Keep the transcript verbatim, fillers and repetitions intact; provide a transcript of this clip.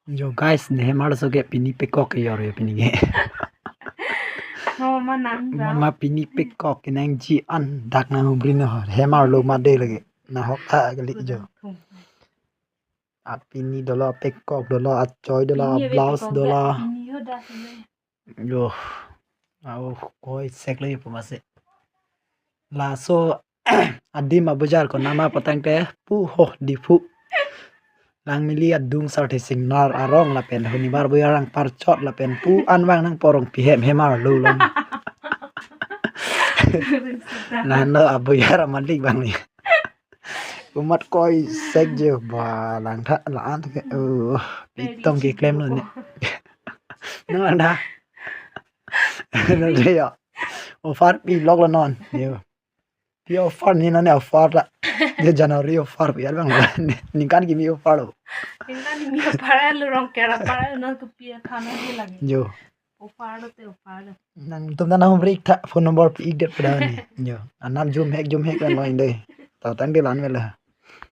Jo guys, ne hem arloso ke pini pekok ke yor yo pini ke. Mama nang jao. Mama pini pekok ke nangji an dak nanghumri no. Hem arlo made lagi. Nahok ta kali jo. A pini dolo, pekok dolo, achoi dolo, a blouse dolo. Pini yo dah sini. Jo. Au koi sek le pu masi. Laso adim abojar ko nama patang te pu ho Diphu. Langmili adung sarthe singnar arong lapen hunibar abojar arong parchot lapen pu an vang nangpo Rongpi hem hem arlo long. Nano abojar amalik vang ni. Umat koi sek je ba langtha la-an ke. Oh, pitong keklem lo ne. Nang langtha. Nang je yo. Offer pi lok lo non. Yo. Pi offer ni non offer la. Je January offer pi ar bang. Ningkan kimi offer lo. Ningkan kimi offer lo Rongker apar non ke pi khana di lagi. Jo. Offer lo te offer lo. Nangtum ta nanghumri tha phone number pi ik det pada ni. Jo. Anam jum hek jum hek kan lo inde. Tau tang de lan mela.